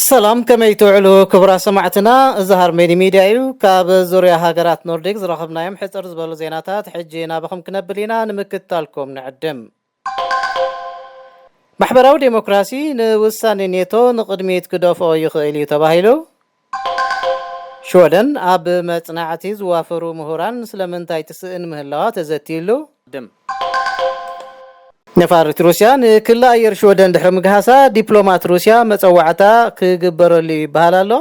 ሰላም፣ ከመይ ትውዕሉ ክቡራት ሰማዕትና? እዚ ሃርሜኒ ሚድያ እዩ። ካብ ዙርያ ሃገራት ኖርዲክ ዝረኸብናዮም ሕጽር ዝበሉ ዜናታት ሕጂ ናባኹም ክነብል ኢና፣ ንምክትታልኩም ንዕድም። ማሕበራዊ ዴሞክራሲ ንውሳኔ ኔቶ ንቕድሚት ክደፍኦ ይኽእል እዩ ተባሂሉ። ሽወደን ኣብ መጽናዕቲ ዝዋፈሩ ምሁራን ስለምንታይ ትስእን ምህላዋ ተዘትዩሉ። ድም ነፋሪት ሩስያ ንክሊ ኣየር ሽወደን ድሕሪ ምግሃሳ፣ ዲፕሎማት ሩስያ መጸዋዕታ ክግበረሉ ይበሃል ኣሎ።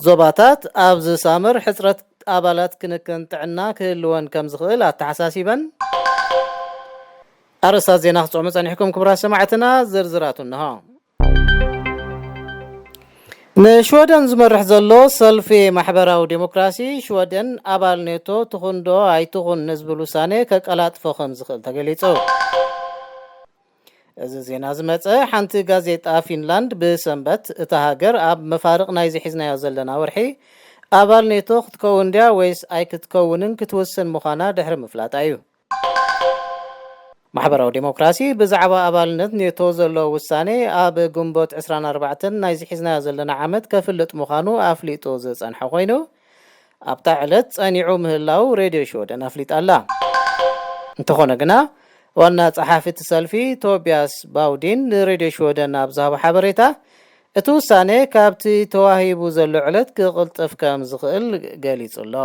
ዞባታት ኣብ ዝሳምር ሕጽረት ኣባላት ክንክን ጥዕና ክህልወን ከም ዝኽእል ኣተሓሳሲበን። ኣርእስታት ዜና ክጽዕሙ ጸኒሕኩም ክቡራት ሰማዕትና፣ ዝርዝራቱ እንሆ። ንሽወደን ዝመርሕ ዘሎ ሰልፊ ማሕበራዊ ዴሞክራሲ፣ ሽወደን ኣባል ኔቶ ትኹን ዶ ኣይትኹን ንዝብል ውሳኔ ከቀላጥፎ ከም ዝኽእል ተገሊጹ። እዚ ዜና ዝመጸ፣ ሓንቲ ጋዜጣ ፊንላንድ ብሰንበት እታ ሃገር ኣብ መፋርቕ ናይዚ ሒዝናዮ ዘለና ወርሒ ኣባል ኔቶ ክትከውን ድያ ወይስ ኣይክትከውንን ክትውስን ምዃና ድሕሪ ምፍላጣ እዩ። ማሕበራዊ ዴሞክራሲ ብዛዕባ ኣባልነት ኔቶ ዘሎ ውሳኔ ኣብ ግንቦት ዕስራን ኣርባዕተን ናይዚ ሒዝናዮ ዘለና ዓመት ከፍልጥ ምዃኑ ኣፍሊጡ ዝጸንሐ ኮይኑ፣ ኣብታ ዕለት ጸኒዑ ምህላው ሬድዮ ሽወደን ኣፍሊጣ ኣላ። እንተኾነ ግና፣ ዋና ጸሓፊ እቲ ሰልፊ ቶቢያስ ባውዲን ንሬድዮ ሽወደን ኣብ ዝሃቦ ሓበሬታ፣ እቲ ውሳኔ ካብቲ ተዋሂቡ ዘሎ ዕለት ክቕልጥፍ ከም ዝኽእል ገሊጹ ኣሎ።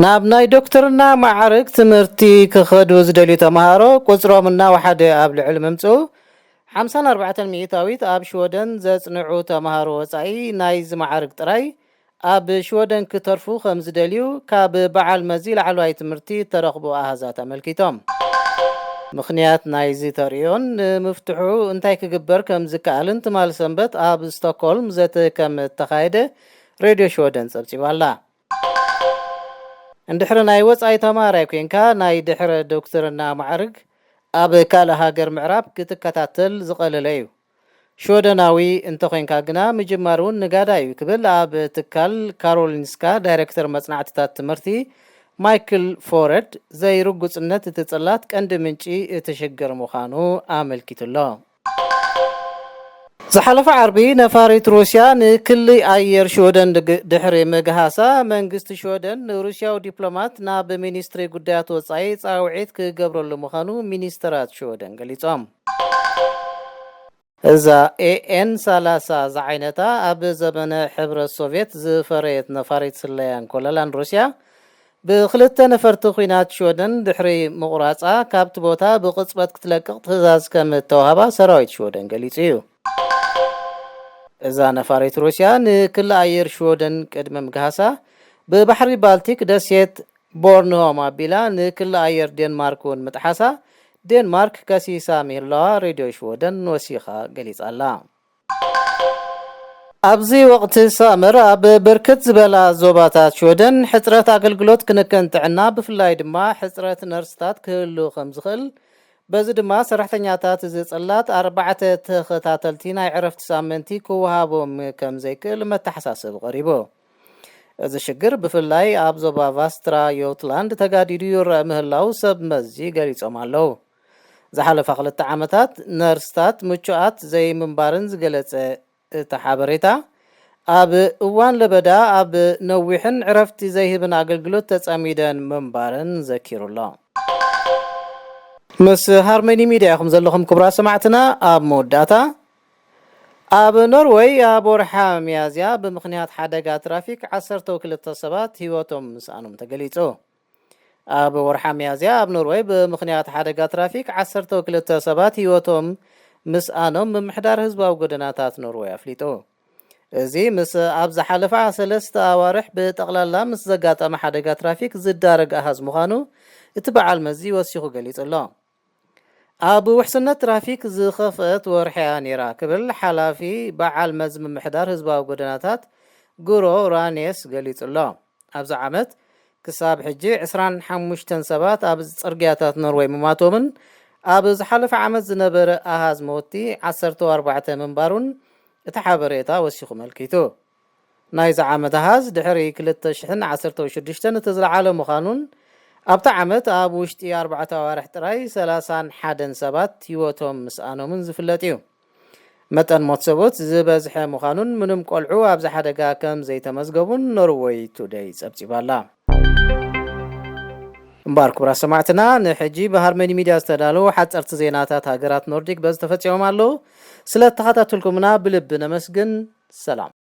ናብ ናይ ዶክተርና ማዕርግ ትምህርቲ ክኸዱ ዝደልዩ ተምሃሮ ቁጽሮም እናወሓደ ኣብ ልዕሊ ምምጽኡ፣ ሓምሳን ኣርባዕተን ሚእታዊት ኣብ ሽወደን ዘጽንዑ ተምሃሮ ወጻኢ ናይዚ ማዕርግ ጥራይ ኣብ ሽወደን ክተርፉ ከም ዝደልዩ ካብ በዓል መዚ ላዕለዋይ ትምህርቲ እተረኽቡ ኣሃዛት ኣመልኪቶም። ምኽንያት ናይዚ ተርእዮን ንምፍትሑ እንታይ ክግበር ከም ዝከኣልን ትማል ሰንበት ኣብ ስቶክሆልም ዘተ ከም እተኻየደ ሬድዮ ሽወደን ጸብጺባ ኣላ። እንድሕሪ ናይ ወጻኢ ተማሃራይ ኮንካ፣ ናይ ድሕረ ዶክትርና ማዕርግ ኣብ ካልእ ሃገር ምዕራብ ክትከታተል ዝቐለለ እዩ። ሽወደናዊ እንተኾይንካ ግና ምጅማር እውን ንጋዳ እዩ ክብል ኣብ ትካል ካሮሊንስካ ዳይሬክተር መጽናዕትታት ትምህርቲ ማይክል ፎረድ ዘይርጉጽነት እቲ ጽላት ቀንዲ ምንጪ እቲ ሽግር ምዃኑ ኣመልኪቱ ኣሎ። ዝሓለፈ ዓርቢ ነፋሪት ሩስያ ንክሊ ኣየር ሽወደን ድግ-፣ ድሕሪ ምግሃሳ፣ መንግስቲ ሽወደን ንሩስያዊ ዲፕሎማት ናብ ሚኒስትሪ ጉዳያት ወጻኢ ጻውዒት ክገብረሉ ምዃኑ ሚኒስተራት ሽወደን ገሊጾም። እዛ ኤኤን ሰላሳ ዝዓይነታ ኣብ ዘመነ ሕብረት ሶቭየት ዝፈረየት ነፋሪት ስለያን ኮለላን ሩስያ፣ ብክልተ ነፈርቲ ኲናት ሽወደን ድሕሪ ምቑራጻ፣ ካብቲ ቦታ ብቕጽበት ክትለቅቕ ትእዛዝ ከም እተዋህባ ሰራዊት ሽወደን ገሊጹ እዩ። እዛ ነፋሪት ሩስያ ንክሊ ኣየር ሽወደን ቅድሚ ምግሃሳ፣ ብባሕሪ ባልቲክ ደሴት ቦርንሆም ኣቢላ ንክሊ ኣየር ዴንማርክ እውን ምጥሓሳ፣ ዴንማርክ ከሲሳ ምህላዋ ሬድዮ ሽወደን ወሲኻ ገሊጻ ኣላ። ኣብዚ ወቕቲ ሳመር ኣብ ብርክት ዝበላ ዞባታት ሽወደን ሕጽረት ኣገልግሎት ክንክን ጥዕና፣ ብፍላይ ድማ ሕጽረት ነርስታት ክህሉ ከም ዝኽእል፣ በዚ ድማ ሰራሕተኛታት እዚ ጽላት ኣርባዕተ ተኸታተልቲ ናይ ዕረፍቲ ሳምንቲ ክወሃቦም ከም ዘይክእል መተሓሳሰቢ ቀሪቡ። እዚ ሽግር ብፍላይ ኣብ ዞባ ቫስትራ ዮትላንድ ተጋዲዱ ይረአ ምህላው ሰብ መዚ ገሊጾም ኣለዉ። ዝሓለፋ ክልተ ዓመታት ነርስታት ምቹኣት ዘይምንባርን ዝገለጸ እቲ ሓበሬታ፣ ኣብ እዋን ለበዳ ኣብ ነዊሕን ዕረፍቲ ዘይህብን ኣገልግሎት ተጸሚደን ምንባረን ዘኪሩ ኣሎ። ምስ ሃርመኒ ሚድያ ኢኹም ዘለኹም ክቡራት ሰማዕትና። ኣብ መወዳእታ፣ ኣብ ኖርወይ ኣብ ወርሓ ሚያዝያ ብምኽንያት ሓደጋ ትራፊክ ዓሰርተ ክልተ ሰባት ህይወቶም ምስኣኖም ተገሊጹ። ኣብ ወርሓ ሚያዝያ ኣብ ኖርወይ ብምኽንያት ሓደጋ ትራፊክ ዓሰርተ ክልተ ሰባት ህይወቶም ምስኣኖም ምምሕዳር ህዝባዊ ጎደናታት ኖርወይ ኣፍሊጡ። እዚ ምስ ኣብ ዝሓለፋ ሰለስተ ኣዋርሕ ብጠቕላላ ምስ ዘጋጠመ ሓደጋ ትራፊክ ዝዳረግ ኣሃዝ ምዃኑ እቲ በዓል መዚ ወሲኹ ገሊጹ ኣሎ። ኣብ ውሕስነት ትራፊክ ዝኸፍአት ወርሒ እያ ነይራ ክብል ሓላፊ በዓል መዚ ምምሕዳር ህዝባዊ ጎደናታት ግሮ ራኔስ ገሊጹ ኣሎ። ኣብዚ ዓመት ክሳብ ሕጂ ዕስራን ሓሙሽተን ሰባት ኣብ ጽርግያታት ኖርወይ ምማቶምን ኣብ ዝሓለፈ ዓመት ዝነበረ ኣሃዝ መውቲ ዓሰርተ ኣርባዕተ ምንባሩን እቲ ሓበሬታ ወሲኹ መልኪቱ። ናይዚ ዓመት ኣሃዝ ድሕሪ ክልተ ሽሕን ዓሰርተ ሽዱሽተን እቲ ዝለዓለ ምዃኑን ኣብቲ ዓመት ኣብ ውሽጢ ኣርባዕተ ኣዋርሕ ጥራይ ሰላሳን ሓደን ሰባት ህይወቶም ምስኣኖምን ዝፍለጥ እዩ። መጠን ሞት ሰቦት ዝበዝሐ ምዃኑን ምንም ቆልዑ ኣብዚ ሓደጋ ከም ዘይተመዝገቡን ኖርወይ ቱደይ ጸብጺባላ። እምበኣር ክቡራት ሰማዕትና፣ ንሕጂ ብሃርመኒ ሚድያ ዝተዳለዉ ሓጸርቲ ዜናታት ሃገራት ኖርዲክ በዚ ተፈጺሞም ኣለዉ። ስለ እተኸታተልኩምና ብልቢ ነመስግን። ሰላም።